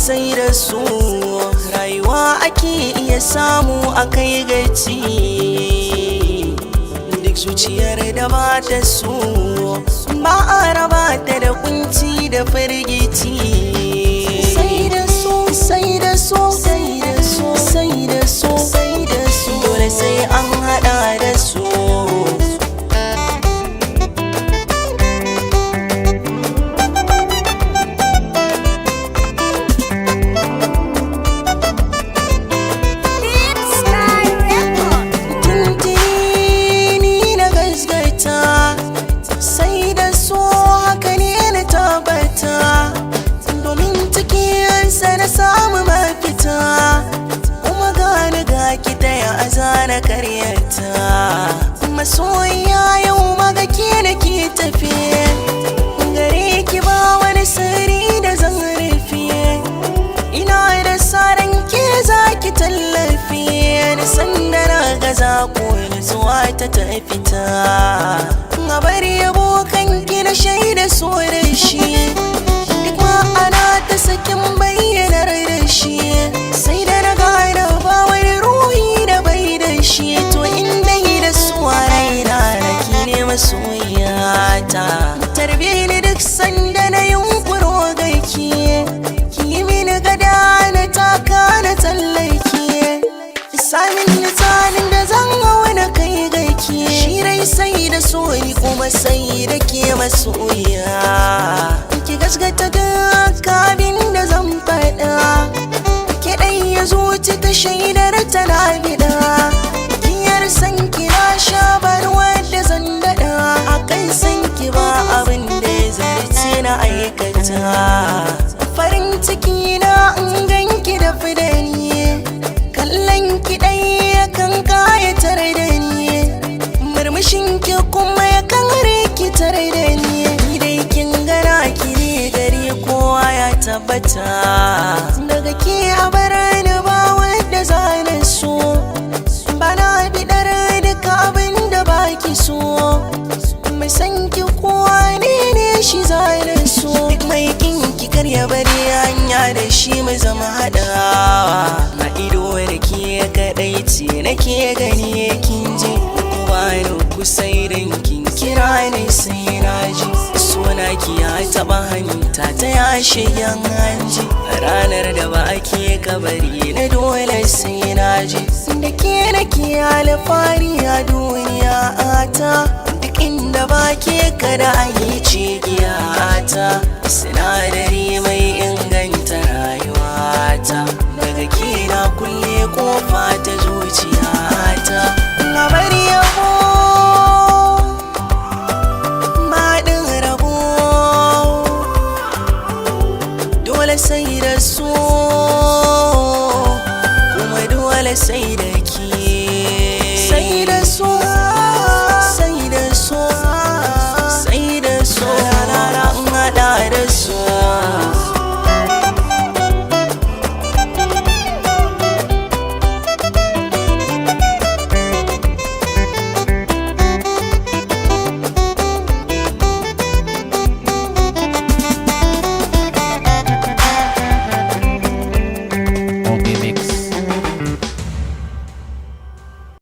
Sai da su rayuwa ake iya samu a kai gaci. Duk zuciyar da ba ta so, ba a raba ta da kunci da firgici. Sai da so, sai da so, sai da so, sai da so, sai da so, dole sai an hada da so. Deep Sky Record. Tuntuni na gasgata, sai da so haka ne na tabbata, domin cikinsa na samu mafita, kuma gane ga ki taya a zana karyata. Masoyiya, yau maga ke da ke tafe gare ki, ba wani sirri da zan rufe. Ina da saran ke za ki tallafi ni sanda na gaza ko nutsuwa ta tafita. A bari yabo kan ki na shaida so da shi, duk ma'ana ta sakin bayyanar da shi. Sai da na gane ba wani ruhi da bai da shi, to inda yi da su a raina raki ne masoyata. Tarbe ni duk sanda na yunkuro gaiki, ki yi mini gada na taka na tsallake, samin nitsanin da zan hau na kai gaiki. Shi rai sai da soyi, kuma sai da ke masoya. Ki gasgata duk abin da zan faɗa, ki ya zuci ta shaidar tana bida. Kiyar san ki na sha bar wadda zan daɗa, akan san ki ba abin da ya zarce na aikata. Farin ciki na in ganki da fidani, kallon ki ɗaya kan kayatar da ni, murmushin ki kuma ya kan rikitar da ni. Ni dai kin gana ki ne gari, kowa ya tabbata daga ke a bar ni, ba wanda zana so. Bana bidar duka abin da baki so, mai san ki kowa ne ne shi zana so. Duk mai kin ki kar ya bari hanya da shi mai zama haɗawa. Na ido da ke kaɗai ce nake gani, kin ji kuma ni kusa idan kin kira ni sai na ji. Suna ki ya taɓa hanta ta ya shigen hanji, ranar da ba ke kabari na dole sai na ji. Da ke nake alfahari a duniya ta, duk inda ba ke kada a yi cigiya ta. Sinadari mai inganta rayuwata, daga ke na kulle kofa.